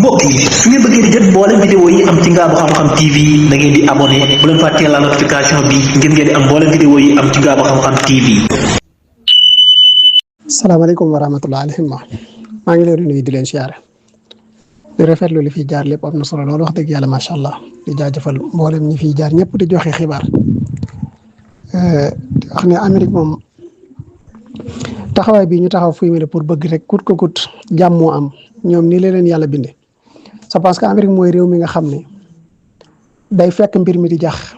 mbokk yi su ngeen bëggee di jot mboolem vidéo yi am ci Ngaabu Xam-Xam TV da ngeen di abonné bu leen fàttee la notification bi ngir ngeen di am mboolem vidéo yi am ci Ngaabu Xam-Xam TV. salaamaaleykum wa rahmatulah alhamdulilah maa ngi leen di nuyu di leen siyaare di rafetlu li fi jaar lépp am na solo loolu wax dëgg yàlla macha allah di jaajëfal mboolem ñi fiy jaar ñëpp di joxe xibaar wax ne Amérique moom taxawaay bi ñu taxaw fuy pour bëgg rek kut ko kut jàmm moo am ñoom nii la leen yàlla bindee c'est parce que Amérique mooy réew mi nga xam ne day fekk mbir mi di jax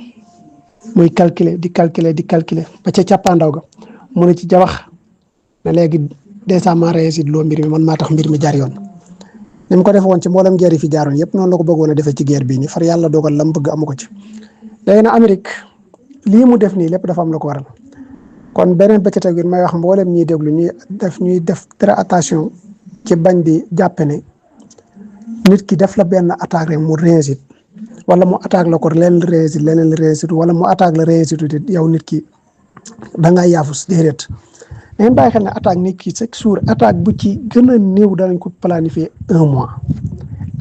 muy calculer di calculer ba ca càppaandaw ga mu ne ci jawax ne léegi dèjà maa réussi loo mbir mi man maa tax mbir mi jaar yoon. ni mu ko def woon ci mboolem guerre yi fi jaaroon yëpp noonu la ko bëggoon a defee ci guerre bii nii far yàlla dogal la mu bëgg amu ko ci. léegi nag Amérique lii mu def nii lépp dafa am la ko waral kon beneen bëccëg ak may wax mboolem ñuy déglu ñuy def très attention ci bañ di jàppe ne nit ki def la benn attaque rek mu réussite wala mu attaque la ko leneen réussite wala mu attaque la réussite yow nit ki da ngaa yaafus déedéet. ngeen bàyyi xel ne attaque nit ki chaque jour attaque bu ci gën a néew danañ ko planifier 1 mois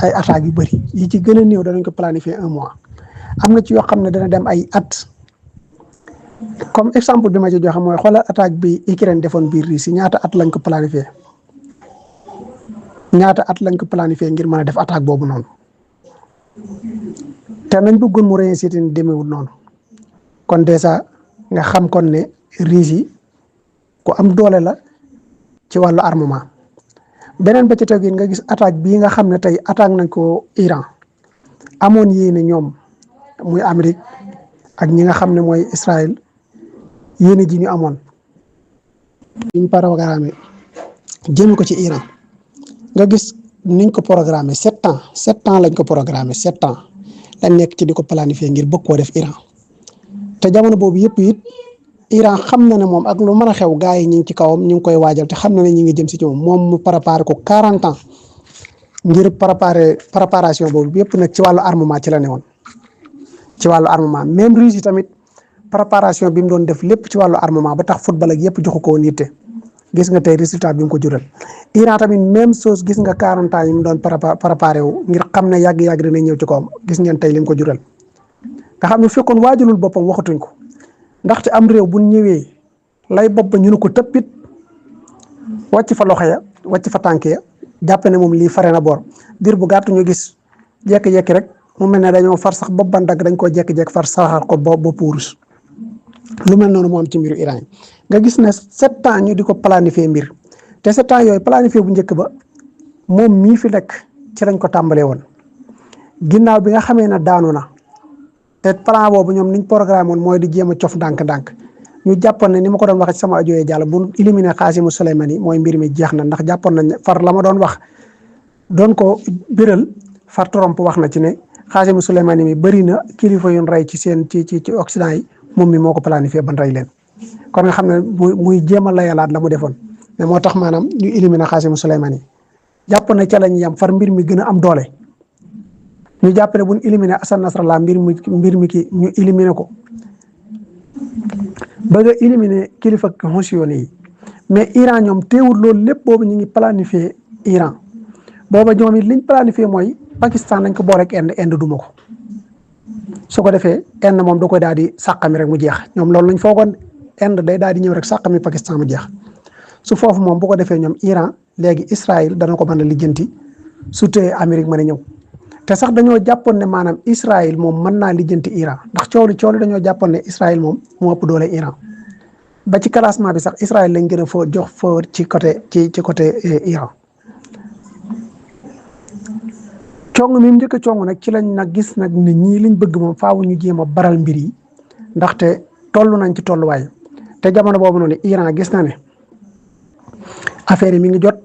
ay attaques yu bëri yi ci gën a néew danañ ko planifier 1 mois am na ci yoo xam ne dana dem ay at comme exemple bi ma ci joxe mooy xoolal attaque bi Ukraine defoon biir Russie ñaata at lañ ko planifier ngir mën a def attaque boobu noonu te nañ bëggoon mu réussir ni demeewul noonu kon dèjà nga xam kon ne Russie ku am doole la ci wàllu armement beneen ba ci tegu nga gis attaque bii nga xam ne tey attaque nañ ko Iran amoon yéene ñoom muy Amérique ak ñi nga xam ne mooy Israël yéene ji ñu amoon ñu programme jëme ko ci Iran nga gis niñ ko programmé 7 ans lañ ko programmé 7 ans lañ nekk ci di ko planifier ngir bëgg koo def Iran te jamono boobu yëpp it Iran xam na ne moom ak lu mën a xew gars yi ñu ngi ci kawam ñu ngi koy waajal te xam na ne ñu ngi jëm si ci moom mu préparé ko 40 ans ngir préparation boobu yëpp nag ci wàllu armement ci la ne woon ci wàllu armement même Russie tamit préparation bi mu doon def lépp ci wàllu armement ba tax football ak yëpp joxu ko woon yitte gis nga tey résultat bi mu ko jural. Iran tamit même chose gis nga 40 ans yi mu doon préparé wu ngir xam ne yàgg-yàgg dina ñëw ci kawam gis ngeen tey li mu ko jural nga xam ne fekkoon waajalul boppam waxatuñ ko. ndaxte am réew bu ñëwee lay bopp ñu ne ko tëppit wàcc fa loxo ya wàcc fa tànk ya jàpp ne moom lii fare na boor diir bu gàtt ñu gis jekki-jekki rek mu mel ne dañoo far sax bopp bandag dañ koo jekki-jekki far saxaar ko ba puurus lu mel noonu moo am ci mbiru Iran yi nga gis ne 7 ans ñu di ko planifier mbir te 7 ans yooyu planifier bu njëkk ba moom mii fi nekk ci lañ ko tàmbalee woon ginnaaw bi nga xamee ne daanu na. te plan boobu ñoom niñ programme woon mooy di jéem a cof ndànk-ndànk ñu jàppoon ne ni ma ko doon waxee ci sama audio jàll bu éliminer Qassim Soleimani mooy mbir mi jeex na ndax jàppoon nañ far la ma doon wax doon ko biral far Trump wax na ci ne Qassim Soleimani mi bëri na kilifa yu rey ci seen ci Occident yi moom mi moo ko planifié ban rey leen kon nga xam ne muy jéem a layalaat la mu defoon mais moo tax maanaam ñu éliminer Qassim Soleimani jàpp na ca lañ yam far mbir mi gën a am doole. ñu jàpp ne bu ñu éliminé Hassan Nasrallah mbir mi ki ñu éliminé ko bëgg a éliminé kilifa constitutionnel yi mais Iran ñoom teewul loolu lépp boobu ñu ngi planifié Iran booba ñoom it liñ planifié mooy Pakistan nañ ko boole ak Inde duma ko su ko defee Inde moom da koy daal di sàqami rek mu jeex ñoom loolu lañ foogoon Inde day daal di ñëw rek sàqami Pakistan mu jeex su foofu moom bu ko defee ñoom Iran léegi Israël dana ko mën a lijjanti su tee Amérique mën a ñëw. te sax dañoo jàppoon ne maanaam Israël moom mën naa lijjanti Iran ndax coow li dañoo jàppoon ne Israël moom moo ëpp doole Iran ba ci classement bi sax Israël lañ gën a jox fa ci côté Iran. cong mi mu njëkk a cong nag ci lañ nag gis nag ne ñii liñ bëgg moom faaw ñu jéem a baral mbir yi ndaxte toll nañ ci tolluwaay te jamono boobu noonu Iran gis na ne affaire yi mi ngi jot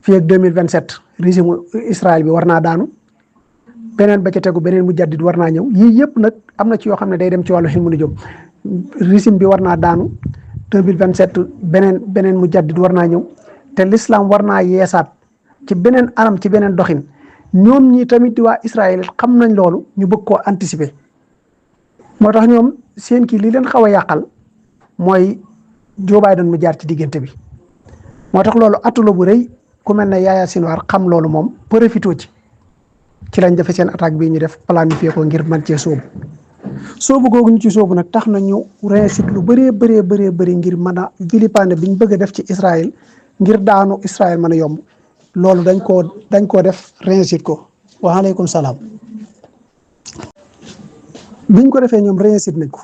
fii ak 2027 régime Israël bi war naa daanu. beneen ba ca tegu beneen mu jaddit war naa ñëw yii yëpp nag am na ci yoo xam ne day dem ci wàllu xilmu nujum régime bi war naa daanu 2027 beneen mu jaddit war naa ñëw te l'islam war naa yeesaat ci beneen anam ci beneen doxin ñoom ñi tamit di waa Israël xam nañ loolu ñu bëgg koo anticiper moo tax ñoom seen kii li leen xaw a yàqal mooy Joe Biden mu jaar ci diggante bi moo tax loolu atula bu rëy ku mel ne Yaya Sinwar xam loolu moom profité ci ci lañ defee seen attaque bii ñu def planifié ko ngir man cee soobu googu ñu ci soobu nag tax na ñu réussite lu bëree ngir mën a vilipande bi ñu bëgg a def ci Israël ngir daanu Israël mën a yomb loolu dañ koo def réussite ko waaleykum salaam biñ ko defee ñoom réussite nañ ko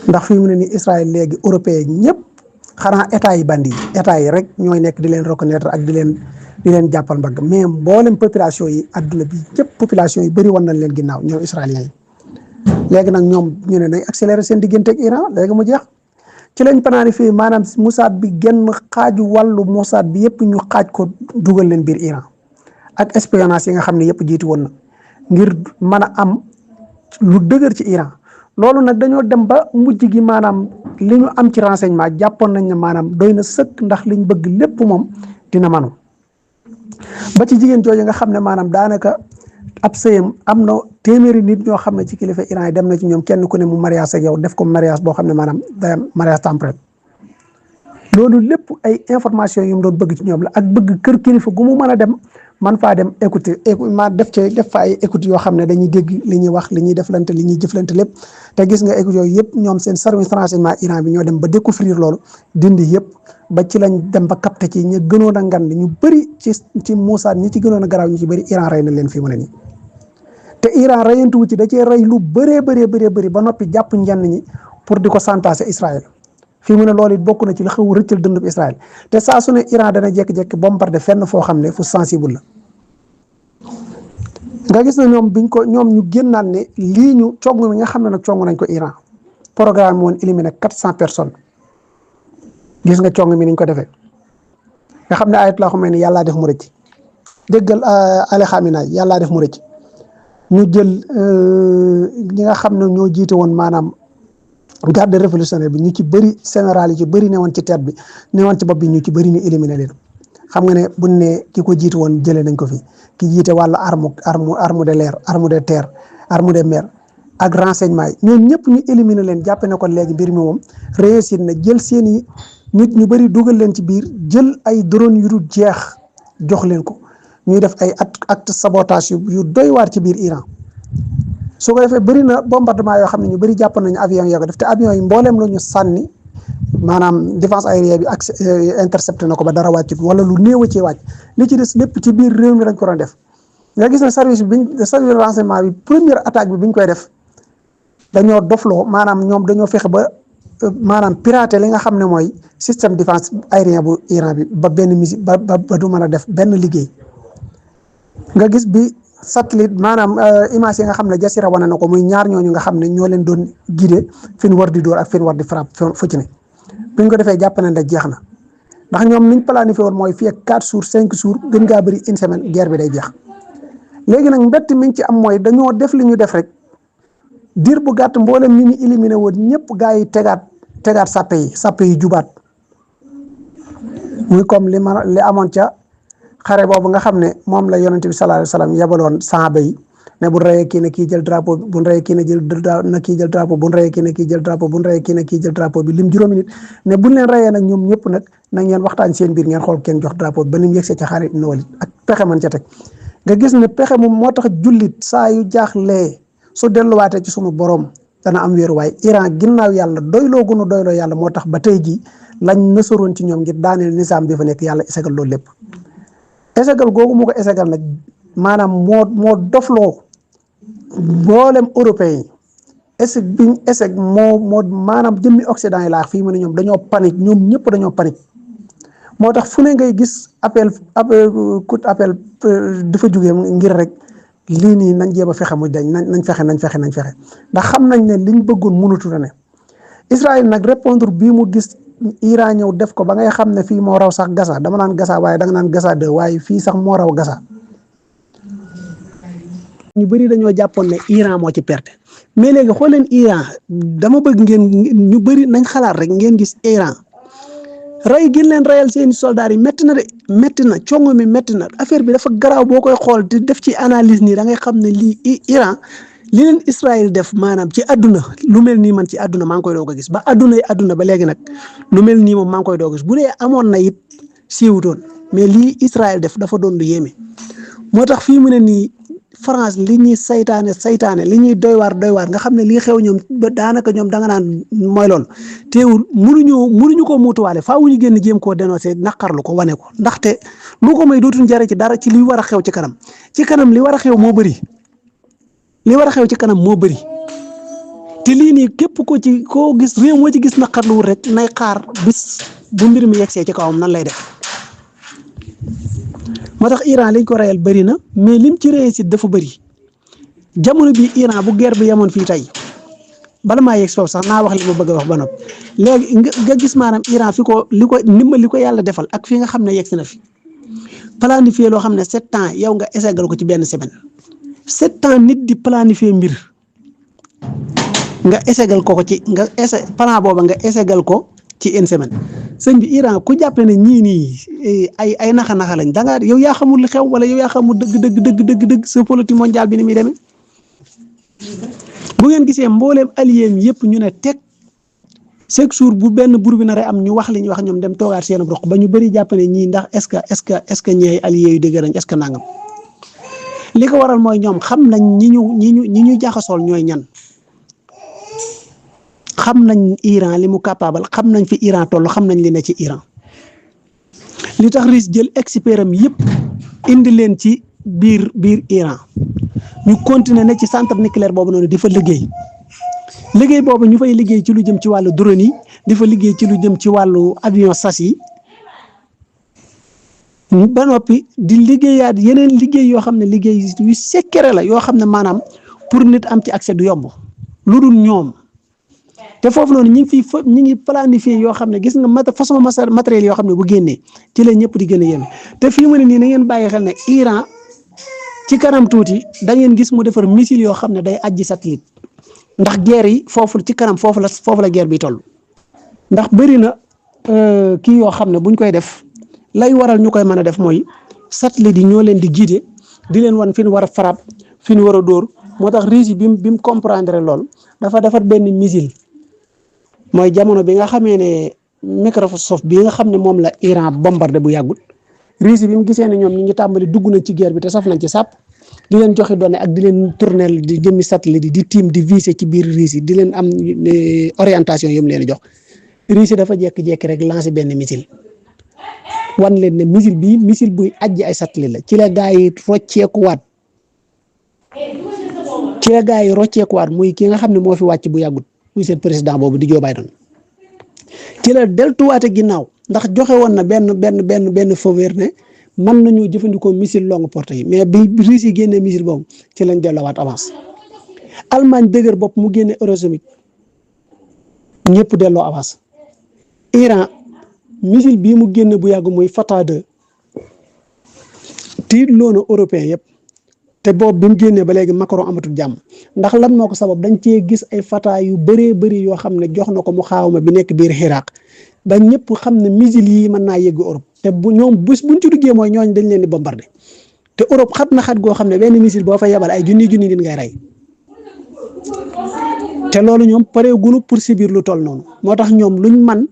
ndax fi mu ne ni Israël léegi européen ñëpp xanaa état yi bandi yi état yi rek ñooy nekk di leen reconnaître ak di leen jàppal mbagg mais mboolem population yi adduna bi yëpp population yi bëri woon nañ leen ginnaaw ñoom israéliens yi léegi nag ñoom ñu ne nañ accélérer seen diggante ak Iran léegi mu jeex ci lañ planifié maanaam Mossad bi genn xaaju wàllu Mossad bi yëpp ñu xaaj ko dugal leen biir Iran ak espionnage yi nga xam ne yëpp jiitu woon na ngir mën a am lu dëgër ci Iran loolu nag dañoo dem ba mujj gi maanaam li ñu am ci renseignement jàppoon nañ ne maanaam doy na sëkk ndax liñ bëgg lépp moom dina manu ba ci jigéen jooju nga xam ne maanaam daanaka ab sëyam am na téeméeri nit ñoo xam ne ci kilifa Iran yi dem na ci ñoom kenn ku ne mu mariage ak yow def ko mariage boo xam ne maanaam day am mariage temporaire loolu lépp ay information yu mu doon bëgg ci ñoom la ak bëgg kër kilifa gu mu mën a dem man faa dem écouter ma def fa ay écoute yoo xam ne dañuy dégg li ñuy wax li ñuy deflante li ñuy jëflante lépp te gis nga écoute yooyu yëpp ñoom seen service renseignement Iran bi ñoo dem ba découvrir loolu dindi yëpp ba ci lañ dem ba capté ci ñu gënoon a ngan ñu bëri ci Mossad ñi ci gënoon a garaaw ñu ci bëri Iran rey na leen fii mu ne nii te Iran reyantuwu ci da cee rey lu bëri ba noppi jàpp ñenn ñi pour di ko santaase Israël fii mu ne loolu it bokk na ci li xaw rëccal dëndub Israël te saa su ne Iran dana jékki-jékki bombardé fenn foo xam ne fu sensible la nga gis na ñoom ñu génnaan ne lii ñu cong mi nga xam ne nag cong nañ ko Iran programme woon éliminé 400 personnes gis nga cong mi niñ ko defee nga xam ne Ayatollah Khomeini yàllaa def mu rëcc déggal Ali Khamenei yàllaa def mu rëcc ñu jël ñi nga xam ne ñoo jiite woon maanaam garde révolutionnaire bi ñu ci bëri général yi ci bëri ne woon ci tête bi ne woon ci bopp bi ñu ci bëri ñu éliminé leen xam nga ne buñ ne ki ko jiite woon jëlee nañ ko fi ki jiite wàllu arme de l'air arme de terre arme de mer ak renseignement yi ñoom ñëpp ñu éliminé leen jàppe ne ko léegi mbir mi moom réussir na jël seen i nit ñu bëri dugal leen ci biir jël ay drone yu dul jeex jox leen ko ñuy def ay acte sabotage yu doy waar ci biir Iran su ko defee bëri na bombardement yoo xam ne ñu bëri jàpp nañu avion yoo ko def te avion yi mbooleem la ñu sànni maanaam défense aérienne bi ak intercepté na ko ba dara wàccut wala lu néew a cee wàcc li ci des lépp ci biir réew mi lañ ko doon def nga gis ne service renseignement bi première attaque bi biñ koy def dañoo dofloo maanaam ñoom dañoo fexe ba maanaam pirater li nga xam ne mooy système défense aérien bu Iran bi ba benn misi ba du mën a def benn liggéey nga gis bi satellite maanaam image yi nga xam ne Jazeera wane na ko muy ñaar ñooñu nga xam ne ñoo leen doon guider fi ñu war di dóor ak fi ñu war di frappe fu ci ne buñ ko defee jàpp nañ la jeex na ndax ñoom niñ planifié woon mooy fii ak 4 jours 5 jours gën ngaa bëri une semaine guerre bi day jeex léegi nag mbett miñ ci am mooy dañoo def li ñu def rek diir bu gàtt mboolem ñi ñu éliminé woon ñëpp gaa yi tegaat sàppe yi jubaat muy comme li amoon ca xare boobu nga xam ne moom la yonente bi sallallahu alayhi wasallam yebaloon sahaaba yi ne bu reyee kii ne kii jël drapeau bi bu reyee kii ne kii jël drapeau bu reyee kii ne kii jël drapeau bu reyee kii ne kii jël drapeau bi lim juróomi nit ne buñ leen reyee nag ñoom ñëpp nag na ngeen waxtaan seen biir ngeen xool kenn jox drapeau bi ba nim yegsee ca xare Ibn Walid ak pexe man ca teg nga gis ne pexe moom moo tax jullit saa yu jaaxlee su delluwaatee ci sunu borom dana am wéeruwaay Iran ginnaaw yàlla doyloo gunu doyloo yàlla moo tax ba tey jii lañ nësaroon ci ñoom ngir daaneel nisaam bi fa nekk yàlla esegal loolu lépp esegal googu mu ko esegal nag maanaam moo dofloo mboolem européen yi eseg biñ eseg moo maanaam jëmmi Occident yi laa fii mu ne ñoom dañoo panique ñoom ñëpp dañoo panique moo tax fu ne ngay gis appel dafa jógee ngir rek lii nii nañ jéem a fexe mu dañ nañ fexe ndax xam nañ ne liñ bëggoon mënatu la ne Israël nag répondre bii mu gis Iran ñëw def ko ba ngay xam ne fii moo raw sax Gaza dama naan Gaza waaye danga naan Gaza 2 waaye fii sax moo raw Gaza ñu bëri dañoo jàppoon ne Iran moo ci perte mais léegi xool leen Iran dama bëgg ngeen ñu bëri nañ xalaat rek ngeen gis Iran rey gi leen reyal seeni soldats yi métti na de métti na congo mi métti na affaire bi dafa garaaw boo koy xool di def ci analyse nii da ngay xam ne lii Iran li leen Israël def maanaam ci àdduna lu mel nii man ci àdduna maa ngi koy doog a gis ba àdduna ba léegi nag lu mel nii moom maa ngi koy doog a gis bu dee amoon na it siiwutoon mais lii Israël def dafa doon lu yéeme moo tax fii mu ne nii France li ñuy saytaane li ñuy doy waar nga xam ne lii xew ñoom ba daanaka ñoom da nga naan mooy loolu teewul mënuñu ko muutuwaale faaw ñu génn jéem koo dénoncé naqarlu ko wane ko ndaxte lu ko may dootuñ jare ci dara ci li war a xew ci kanam li war a xew moo bëri li war a xew ci kanam moo bëri te lii nii képp koo gis réew moo ci gis naqarluwul rek nay xaar bis bu mbir mi yegsee ci kawam nan lay def. moo tax Iran liñ ko reyal bëri na mais lim ci réussite dafa bëri jamono bi Iran bu guerre bi yemoon fii tey bala maa yegg foofu sax naa wax li ma bëgg a wax ba noppi léegi nga gis maanaam Iran ndimbal li ko yàlla defal ak fi nga xam ne yegg si na fi planifier loo xam ne 7 ans yow nga ességal ko ci benn semaine 7 ans nit di planifier mbir nga ességal ko plan booba nga ességal ko ci une semaine sëñ bi Iran ku jàpp ne ñii nii ay naxa lañ da nga yow yaa xamul li xew wala yow yaa xamul dëgg sa politique mondiale bi ni muy demee bu ngeen gisee mbooleem allié mi yëpp ñu ne teg chaque jour bu benn bur bi nar am ñu wax li ñu wax ñoom dem toogaat seen roq ba ñu bëri jàpp ne ñii ndax est-ce que ñeey allié yu dëgg nañ est-ce que nangam li ko waral mooy ñoom xam nañ ñi ñu jaxasool ñooy ñan. xam nañ Iran li mu capable xam nañ fi Iran toll xam nañ li ne ci Iran li tax Russie jël expertam yëpp indi leen ci biir Iran ñu continuer ne ci centre nucléaire boobu noonu di fa liggéey boobu ñu fay liggéey ci lu jëm ci wàllu drone yi di fa liggéey ci lu jëm ci wàllu avion sas yi ba noppi di liggéeyaat yeneen liggéey yoo xam ne liggéey yu secret la yoo xam ne maanaam pour nit am ci accès du yomb lu dul ñoom. te foofu noonu ñu ngi planifié yoo xam ne gis nga façon matériel yoo xam ne bu génnee ci la ñëpp di gën a yéeme te fii mu ne nii na ngeen bàyyi xel ne Iran ci kanam tuuti da ngeen gis mu defar missile yoo xam ne day ajji satellite ndax guerre yi foofu ci kanam foofu la guerre bi toll. ndax bëri na kii yoo xam ne buñ koy def lay waral ñu koy mën a def mooy satellite yi ñoo leen di guider di leen wan fi ñu war a frappe fi ñu war a dóor moo tax Russie bi mu comprendre lool dafa defar benn missile. mooy jamono bi nga xamee ne Microsoft bi nga xam ne moom la Iran bombardé bu yàggul Russie bi mu gisee ne ñoom ñu ngi tàmbali dugg nañ ci guerre bi te saf nañ ci sàpp di leen joxe données ak di leen tourner di jëmmi satellite di tiim di viser ci biir Russie di leen am orientation yu mu leen jox Russie dafa jékki-jékki rek lancé benn missile wan leen ne missile buy ajji ay satellite la ci la gaa yi rocceekuwaat muy ki nga xam ne moo fi wàcc bu yàggut. muy seen président boobu di Joe Biden ci la deltuwaate ginnaaw ndax joxe woon na benn faveur ne mën nañu jëfandikoo missile longue portée yi mais bi Russie yi génnee missile boobu ci lañ delluwaat avance Allemagne dëgër bopp mu génne eurosonique ñëpp delloo avance Iran missile bii mu génne bu yàgg muy Fatah 2 tiit loona européen yëpp te boobu bi mu génnee ba léegi Macron amatul jàmm ndax lan moo ko sabab dañ cee gis ay Fatah yu bëree bëri yoo xam ne jox na ko mu xaawma bi nekk biir Irak ba ñëpp xam ne missile yi mën naa yegg Europe te ñoom buñ ci duggee mooy ñooñ dañ leen di bombardé te Europe xat na xat goo xam ne benn missile boo fa yebal ay junni nit ngay rey te loolu ñoom pare gunu pour subir lu toll noonu moo tax ñoom luñ man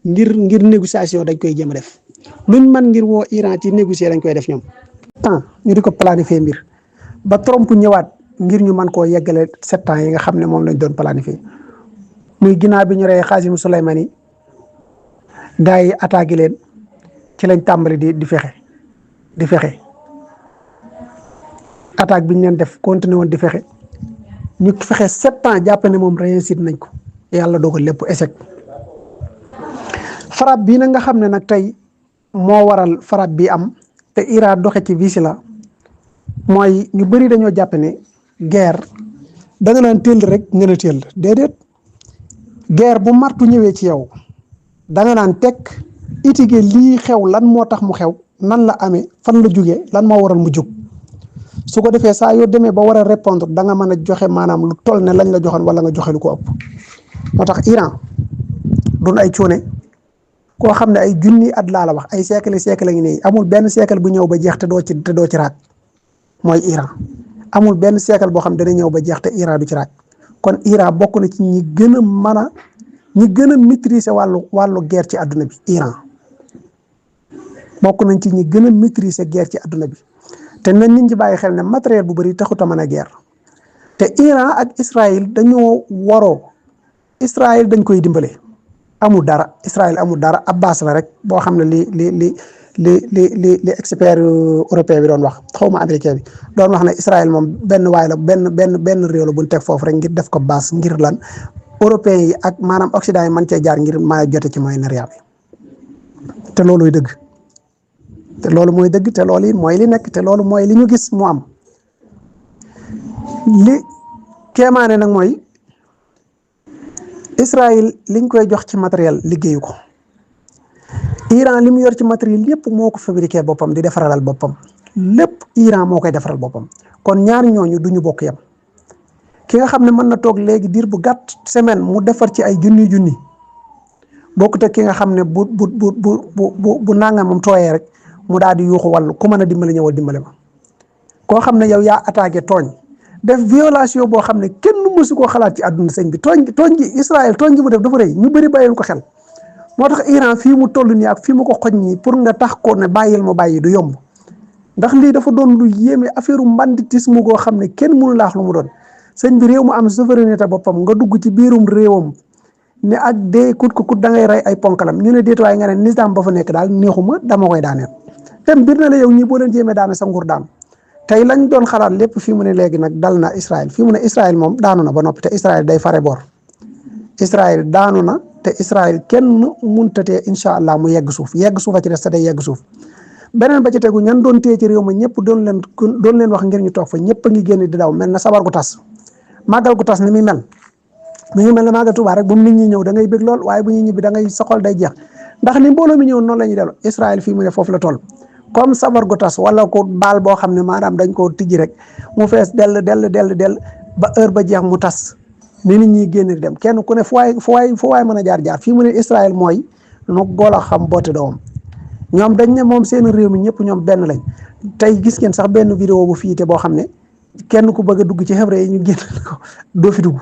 ngir négociation dañ koy jëm a def luñ man ngir woo Iran ci négocier dañ koy def ñoom temps ñu di ko planifier mbir ba Trump ñëwaat ngir ñu mën koo yeggale 7 ans yi nga xam ne moom lañ doon planifier muy ginnaaw bi ñu rey Qasem Soleimani gars yi attaqué leen ci lañ tàmbali di fexe attaque bi ñu leen def continué woon di fexe ñu fexe 7 ans jàpp ne moom réussite nañ ko yàlla dogal lépp échec frappe bii nag nga xam ne nag tey moo waral frappe bi am te Iran doxe ci vice la mooy ñu bëri dañoo jàpp ne guerre da nga naan teel rek nga ne teel déedéet guerre bu martu ñëwee ci yow da nga naan teg itige lii xew lan moo tax mu xew nan la amee fan la jugee lan moo waral mu jug su ko defee saa yoo demee ba war a répondre da nga mën a joxe maanaam lu toll ne lañ la joxoon wala nga joxe lu ko ëpp moo tax Iran doon ay cuune koo xam ne ay junni at laa la wax ay siècle ngi nii amul benn siècle bu ñëw ba jeex te doo ci raak mooy Iran amul benn siècle boo xam dana ñëw ba jeex te Iran du ci raak kon Iran bokk na ci ñi gën a mën a ñi gën a maîtriser wàllu guerre ci àdduna bi Iran bokk nañ ci ñi gën a maîtriser guerre ci àdduna bi te nañ nit ñi bàyyi xel ne matériel bu bëri taxut a mën a guerre te Iran ak Israël dañoo waroo Israël dañ koy dimbale amul dara Israël amul dara Abbas la rek boo xam ne li expert européen bi doon wax xaw ma américain bi doon wax ne Israël moom benn waay la benn réew la bu ñu teg foofu rek ngir def ko base ngir lan européens yi ak maanaam Occident yi mën cee jaar ngir mën a jote ci Moyen-Orient bi te looluy dëgg te loolu mooy dëgg te loolu mooy li nekk te loolu mooy li ñu gis mu am li kéemaane nag mooy Israël liñ koy jox ci matériel liggéeyu ko Iran li mu yor ci matériel yépp moo ko fabriqué boppam di defaralal boppam lépp Iran moo koy defaral boppam kon ñaar ñooñu du ñu bokk yam ki nga xam ne mën na toog léegi diir bu gàtt semaine mu defar ci ay junni bokkut ak ki nga xam ne bu nangamam tooyee rek mu daal di yuuxu wàllu ku mën a dimbali ñëwal dimbali ma koo xam ne yow yaa attaqué tooñ def violation boo xam ne kenn mësu koo xalaat ci àdduna sëñ bi tooñ gi Israël tooñ gi mu def dafa rëy ñu bëri bàyyil ko xel moo tax Iran fii mu toll nii ak fii mu ko xoj nii pour nga tax ko ne bàyyil ma bàyyi du yomb ndax lii dafa doon lu yéeme affaire banditisme goo xam ne kenn mënu laax lu mu doon sëñ bi réew mu am souveraineté boppam nga dugg ci biirum réewam ne ak dee kut da ngay rey ay ponkalam ñu ne déet waaye nga ne nizaam ba fa nekk daal neexuma dama koy daaneel tem bir na la yow ñii boo leen jéemee daane sa nguur daan tey lañ doon xalaat lépp fii mu ne léegi nag dal na Israël fii mu ne Israël moom daanu na ba noppi te Israël day fare bor Israël daanu na te Israël kenn muntatee incha allah mu yegg suuf a ci des te day yegg suuf beneen ba ci tegu ñan doon téye ci réew ma ñëpp doon leen wax ngir ñu toog fa ñëpp a ngi génn di daw mel na sabar gu tas màggal gu tas ni muy mel mi ngi mel ne màggal Tuubaa rek bu nit ñi ñëw da ngay bëgg lool waaye bu ñuy ñibbi da ngay soxol day jeex ndax ni mbooloo mi ñëw noonu la ñuy dellu Israël fii mu ne foofu la toll comme sabar gu tas wala ko baal boo xam ne maanaam dañ koo tijji rek mu fees dell ba heure ba jeex mu tas ni nit ñi génn di dem kenn ku ne fu waay mën a jaar fii mu ne Israël mooy nu góol a xam boote doomam ñoom dañ ne moom seen réew mi ñëpp ñoom benn lañ tey gis ngeen sax benn vidéo bu fiite boo xam ne kenn ku bëgg a dugg ci hébreu yi ñu génn ko doo fi dugg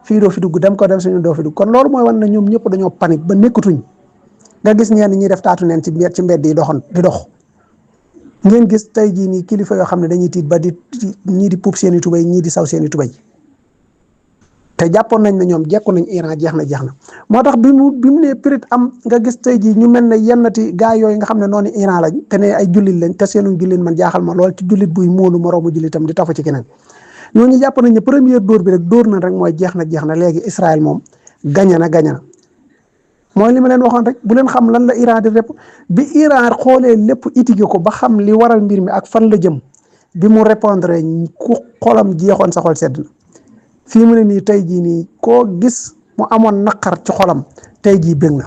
fii doo fi dugg dem suñu doo fi dugg kon loolu mooy wan ne ñoom ñëpp dañoo panique ba nekkatuñ nga gis ñenn ñi def taatu neen ci mbedd yi di dox ngeen gis tey jii nii kilifa yoo xam ne dañuy tiit ba ñii di puub seen i tubay ñii di saw seen i tubay te jàppoon nañ ne ñoom jekku nañ Iran jeex na moo tax bi mu ne périt am nga gis tey jii ñu mel ne yennati gaa yooyu nga xam ne noonu Iran lañ te ne ay jullit lañ te seenu jullit man jaaxal ma lool ci jullit buy móolu moroomu jullitam di tafu ci keneen ñooñu jàpp nañ ne première dóor bi rek dóor na rek mooy jeex na léegi Israël moom gañe na mooy li ma leen waxoon rek bu leen xam lan la Iran di rep bi Iran xoolee lépp itige ko ba xam li waral mbir mi ak fan la jëm bi mu répondre ku xolam jeexoon sa xol sedd na fii mu ne nii tey jii nii koo gis mu amoon naqar ci xolam tey jii bëgg na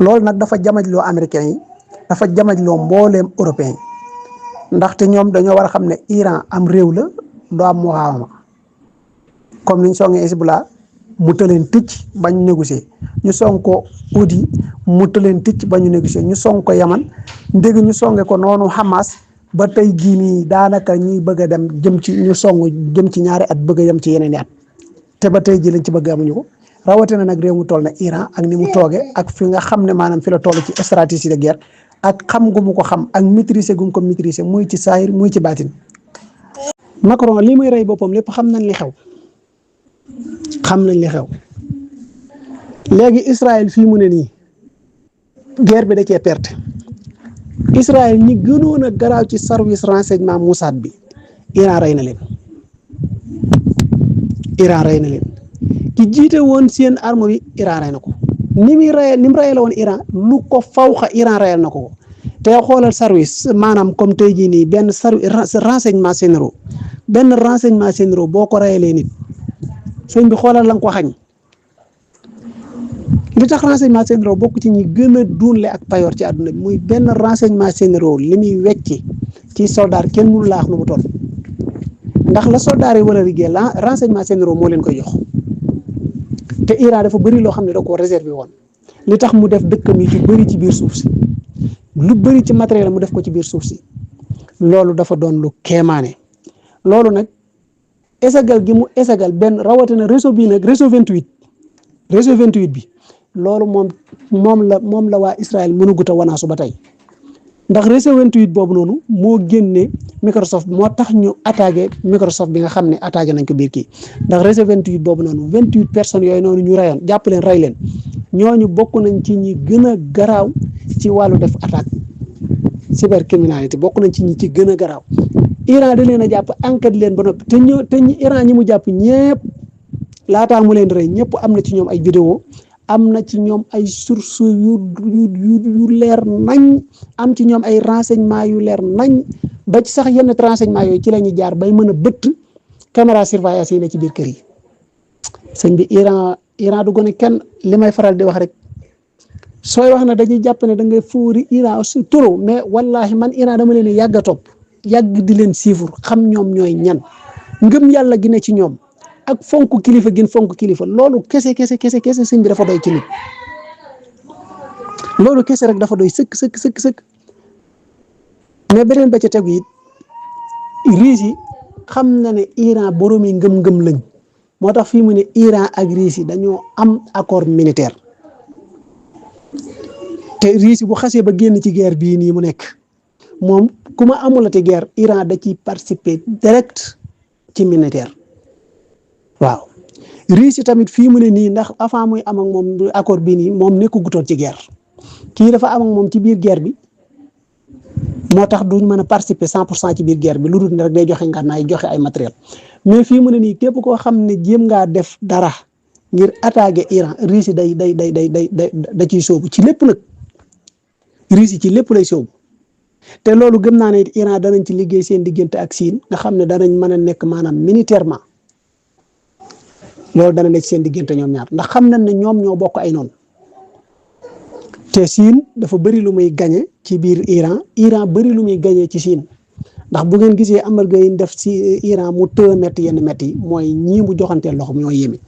loolu nag dafa jamajloo américains yi dafa jamajloo mbooleem européens yi ndaxte ñoom dañoo war a xam ne Iran am réew la doo am muqaawama comme niñ songee Hezbollah mu tëleen ticc ba ñu négocier ñu song ko Houthi mu tëleen ticc ba ñu négocier ñu song ko Yaman ndég ñu songe ko noonu Hamas ba tey jii nii daanaka ñuy bëgg a dem jëm ci ñaari at bëgg a yem ci yeneen i at te ba tey jii lañ ci bëgg amuñu ko rawatina nag réew mu toll na Iran ak ni mu tooge ak fi nga xam ne maanaam fi la toll ci stratégie de guerre ak xam gu mu ko xam ak maîtriser gu mu ko maîtriser muy ci saahir muy ci baatin Macron li muy rey boppam lépp xam nañ li xew léegi Israël fii mu ne nii guerre bi da cee perte Israël ñi gënoon a garaaw ci service renseignement Mossad bi Iran rey na leen ki jiite woon seen arme bi Iran rey na ko ni mu reyee la woon Iran lu ko fawxa Iran reyal na ko te xoolal service maanaam comme tey jii nii benn renseignement généraux boo ko reyalee nit sëñ bi xoolal la nga ko xañ li tax renseignement généraux bokk ci ñi gën a duunle ak payoor ci àdduna bi muy benn renseignement généraux li muy wecci ci soldat kenn mënu laax nu mu toll ndax la soldat yi war a liggéey la renseignement généraux moo leen koy jox te Iran dafa bëri loo xam ne da koo réservé woon li tax mu def dëkkam yi ci bëri ci biir suuf si lu bëri ci matériel mu def ko ci biir suuf si loolu dafa doon lu kéemaane loolu nag esagal gi mu esagal benn rawatina réseau bii nag réseau 28 bi loolu moom la waa Israël mënugut a wanaasu ba tey ndax réseau 28 boobu noonu moo génne Microsoft moo tax ñu attaqué Microsoft bi nga xam ne attaqué nañ ko biir kii ndax réseau 28 boobu noonu 28 personnes yooyu noonu ñu rayoon jàpp leen rey leen ñooñu bokk nañ ci ñi gën a garaaw ci wàllu def attaque cybercriminalité bokk nañ ci ñi ci gën a garaaw Iran da leen a jàpp enquête leen ba noppi te Iran ñi mu jàpp ñëpp laataa mu leen rey ñëpp am na ci ñoom ay vidéo am na ci ñoom ay source yu leer nañ am ci ñoom ay renseignement yu leer nañ ba ci sax yenn renseignement yooyu ci la ñuy jaar bay mën a bëtt caméra surveillance yi ne ci biir kër yi sëñ bi Iran du gone kenn li may faral di wax rek sooy wax na dañuy jàpp ne da ngay fuuri Iran su toro mais wallahi man Iran dama leen yàgg a topp yàgg di leen siifur xam ñoom ñooy ñan ngëm yàlla gi ne ci ñoom ak fonk kilifa gin fonk kilifa loolu kese sëñ bi dafa doy ci nit loolu kese rek dafa doy sëkk mais beneen ba ca tegu it riis yi xam na ne Iran boroomi ngëm-ngëm lañ moo tax fii mu ne Iran ak riis yi dañoo am accord militaire te riis yi bu xasee ba génn ci guerre bii nii mu nekk moom ku ma amulati guerre Iran da ciy participer direct ci militaire waaw riis yi tamit fii mu ne nii ndax avant muy am ak moom accord bii nii moom nekku gutoon ci guerre kii dafa am ak moom ci biir guerre bi moo tax duñ mën a participer 100% ci biir guerre bi lu dul ne rek day joxe ngànnaay joxe ay matériel mais fii mu ne nii képp koo xam ne jéem ngaa def dara ngir attaquer Iran riis yi da ciy sóobu ci lépp nag riis yi ci lépp lay sóobu te loolu gëm naa ne Iran danañ ci liggéey seen diggante ak Siin nga xam ne danañ mën a nekk maanaam militairement loolu dana nekk seen diggante ñoom ñaar ndax xam nañ ne ñoom ñoo bokk ay noonu te Siin dafa bëri lu muy gañe ci biir Iran bëri lu muy gañee ci Siin ndax bu ngeen gisee amarga yi def ci Iran mu tëë metti yenn metti yi mooy ñii mu joxanteel loxo ñoo yéeme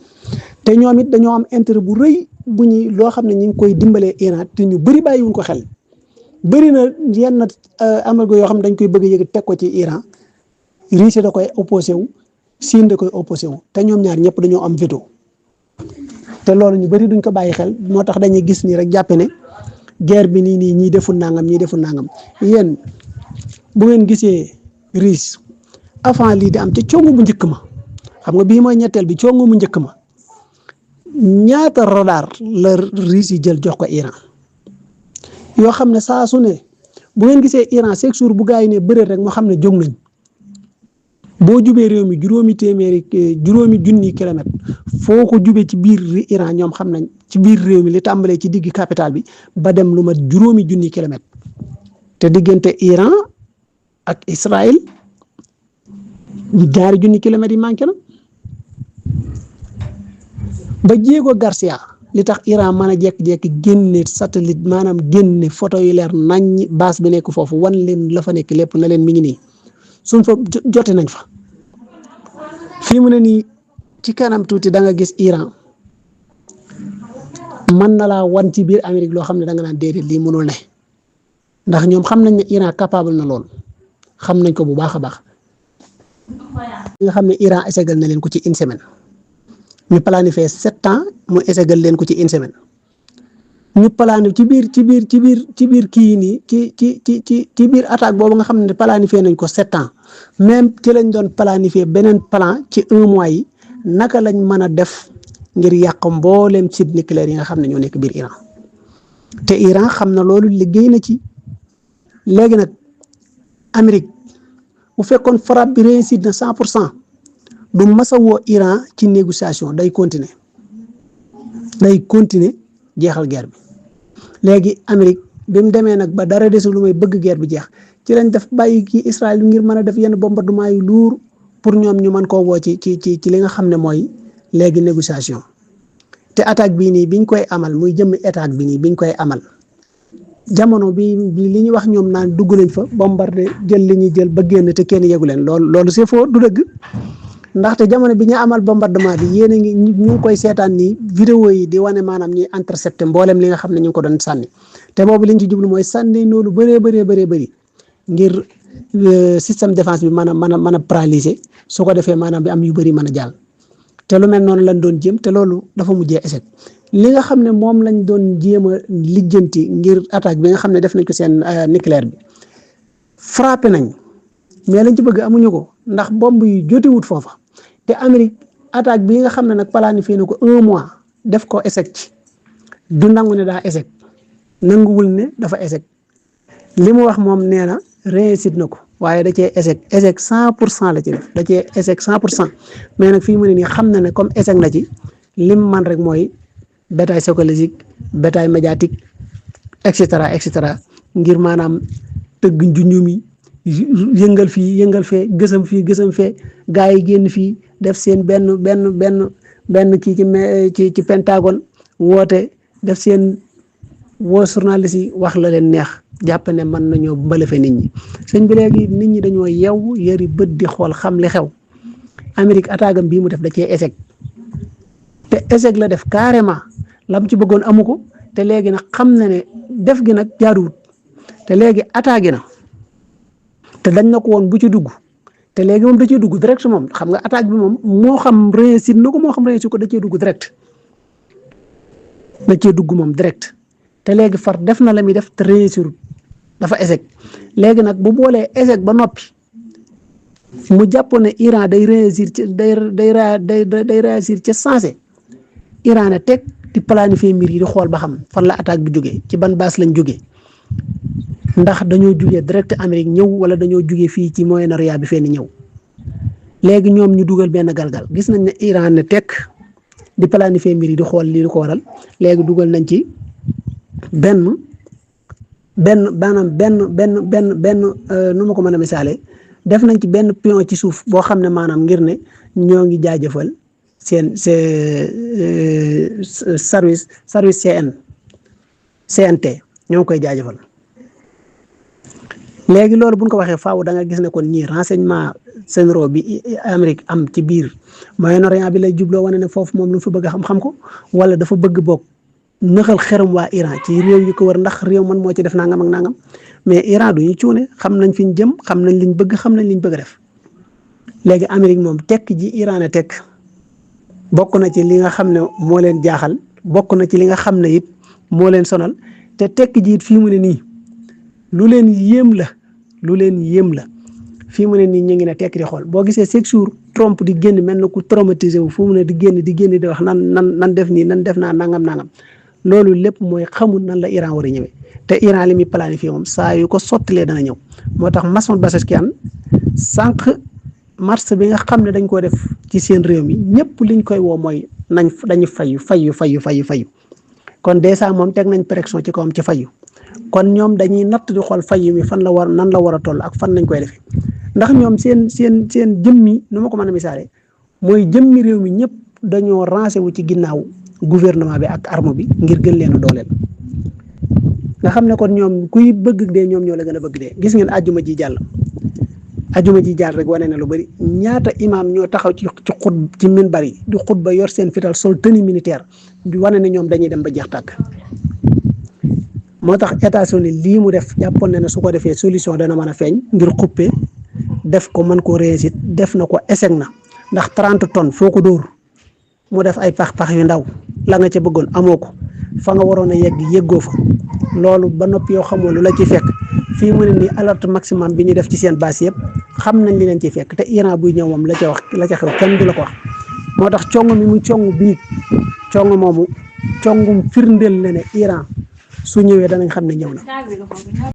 te ñoom it dañoo am intérêt bu rëy bu ñuy loo xam ne ñu ngi koy dimbalee Iran te ñu bëri bàyyiwuñ ko xel bëri na yenn amarga yoo xam ne dañ koy bëgg a yëg teg ko ci Iran Russie da koy opposé wu Siin da koy opposé wu te ñoom ñaar ñëpp dañoo am veto te loolu ñu bëri duñ ko bàyyi xel moo tax dañuy gis nii rek jàppe ne guerre bi nii ñii deful nangam yéen bu ngeen gisee Russie avant lii di am ca congu bu njëkk ma xam nga bii mooy ñetteel bi congu mu njëkk ma ñaata radar la Russie jël jox ko Iran yoo xam ne saa su ne bu ngeen gisee Iran chaque jour bu gaa yi ne bëreet rek moo xam ne jóg nañ boo jubee réew mi juróomi junni kilomètre foo ko jubee ci biir Iran ñoom xam nañ ci biir réew mi li tàmbalee ci digg capital bi ba dem lu mat juróomi junni kilomètre te diggante Iran ak Israël ñaari junni kilomètres yi manqué na ba Diego Garcia li tax Iran mën a jekk-jekk génne satellite maanaam génne photo yu leer nañ base bi nekk foofu wan leen la fa nekk lépp na leen mi ngi nii suñ fa jote nañ fa fii mu ne nii ci kanam tuuti da nga gis Iran mën na laa wan ci biir Amérique loo xam ne da nga naan déedéet lii mënul ne ndax ñoom xam nañ ne Iran capable na lool xam nañ ko bu baax a baax nga xam ne Iran ésegal na leen ko ci une semaine ñu planifié 7 ans mu ésegal leen ko ci une semaine ñu planifié ci biir kii nii ci biir attaque boobu nga xam ne planifié nañ ko 7 ans même ci lañ doon planifié beneen plan ci 1 mois yi naka lañ mën a def ngir yàq mbooleem site nucléaire yi nga xam ne ñoo nekk biir Iran te Iran xam na loolu liggéey na ci léegi nag Amérique bu fekkoon frappe bi réussite na 100% du masa woo Iran ci négociation day continuer jeexal guerre bi léegi Amérique bi mu demee nag ba dara desul lu may bëgg guerre bi jeex ci lañ def bàyyi kii Israël ngir mën a def yenn bombardement yu lourd pour ñoom ñu mën koo woo ci li nga xam ne mooy léegi négociation te attaque bii nii biñ koy amal muy jëmmi attaque bi nii biñ koy amal jamono bi li ñuy wax ñoom naan dugg nañ fa bombardé jël li ñuy jël ba génn te kenn yegu leen loolu c'est faux du dëgg ndaxte jamono bi ñu amal bombardement bi yéen a ngi ñu ngi koy seetaan nii vidéo yi di wane maanaam ñuy intercepté mboolem li nga xam ne ñu ngi ko doon sànni te boobu liñ ci jublu mooy sànni noonu bëree ngir système défense bi mën a paralyser su ko defee maanaam bi am yu bëri mën a jàll te lu mel noonu lañ doon jéem te loolu dafa mujjee échec li nga xam ne moom lañ doon jéem a lijjanti ngir attaque bi nga xam ne def nañ ko seen nucléaire bi frappé nañ mais lañ ci bëgg amuñu ko ndax bomb yi jotewut foofa te Amérique attaque bii nga xam ne nag planifié na ko 1 mois def ko échec ci du nangu ne daa échec nanguwul ne dafa échec li mu wax moom nee na réussite na ko waaye da cee échec 100% la ci def da cee échec 100% mais nag fii mu ne nii xam na ne comme échec na ci lim man rek mooy bataille psychologique bataille médiatique et cetera ngir maanaam tëgg njunjum yi yëngal fii yëngal fee gësam fee gars yi génn fii def seen benn kii ci Pentagone woote def seen woo journaliste yi wax la leen neex jàpp ne mën nañoo mbalafe nit ñi sëñ bi léegi nit ñi dañoo yew yëri bët di xool xam li xew Amérique attaque bii mu def da cee échec te échec la def carrément lam ci bëggoon amu ko te léegi nag xam na ne def gi nag jaaduwut te léegi attaque na te dañ na ko woon bu ci dugg te léegi moom da cee dugg direct moom xam nga attaque bi moom moo xam réussite na ko moo xam réussite ko da cee dugg direct da cee dugg moom direct te léegi far def na la muy def te réussir dafa échec léegi nag bu boolee échec ba noppi mu jàpp ne Iran day réussir ci day réussir ca sensé Iran ne teg di planifier mbir yi di xool ba xam fan la attaque bi jógee ci ban base lañ jógee ndax dañoo jugee direct Amérique ñëw wala dañoo jugee fii ci Moyen-Orient bi fenn ñëw léegi ñoom ñu dugal benn galgal gis nañ ne Iran ne teg di planifier mbir yi di xool lii di ko waral léegi dugal nañ ci benn nu ma ko mën a misaale def nañ ci benn pion ci suuf boo xam ne maanaam ngir ne ñoo ngi jaajëfal seen service CNT ñoo ngi koy jaajëfal léegi loolu buñ ko waxee faaw da nga gis ne kon ñii renseignement généraux bi Amérique am ci biir Moyen-Orient bi lay jubloo wane ne foofu moom lu mu fi bëgg a xam ko wala dafa bëgg bokk nëxal xeram waa Iran ci réew yi ko wër ndax réew man moo ci def nangam ak nangam mais Iran du ñu cuune xam nañ fi ñu jëm xam nañ liñ bëgg xam nañ liñ bëgg a def léegi Amérique moom tekk ji Iran a tekk bokk na ci li nga xam ne moo leen jaaxal bokk na ci li nga xam ne it moo leen sonal te tekk ji it fii mu ne nii lu leen yéem la fii mu ne nii ñu ngi ne tekk di xool boo gisee chaque jour Trump di génn mel na ku traumatisé wu fu mu ne di génn di wax nan def nii nan def naa nangam loolu lépp mooy xamul nan la Iran war a ñëwee te Iran li muy planifié moom saa yu ko sottilee dana ñëw moo tax Massoud Pezeshkian sànq mars bi nga xam ne dañ ko def ci seen réew mi ñëpp liñ koy woo mooy dañu fayu kon dèjà moom teg nañ pression ci kawam ci fayu kon ñoom dañuy natt di xool fayu mi nan la war a toll ak fan lañ koy defee ndax ñoom seen jëmmi nu ma ko mën a misaale mooy jëmmi réew mi ñëpp dañoo rancé wu ci ginnaaw gouvernement bi ak arme bi ngir gën leen a dooleel nga xam ne kon ñoom kuy bëgg dee ñoom ñoo la gën a bëgg dee gis ngeen ajjuma ji jàll rek wane na lu bari ñaata imam ñoo taxaw ci minbar yi di xutba yor seen fital sol tenue militaire di wane ne ñoom dañuy dem ba jeex tàkk moo tax États-Unis lii mu def jàppoon na ne su ko defee solution dana mën a feeñ ngir xuppe def ko mën koo réussite def na ko échec na ndax 30 tonnes foo ko dóor mu def ay pax yu ndaw la nga ca bëggoon amoo ko fa nga waroon a yëggoo fa loolu ba noppi yoo xamoo lu la ci fekk fii mu ne nii alerte maximum bi ñu def ci seen base yëpp xam nañ li leen ciy fekk te Iran buy ñëw moom la ca xew kenn du la ko wax moo tax cong mi mu cong bii cong moomu congum firndeel la ne Iran su ñëwee danañ xam ne ñëw na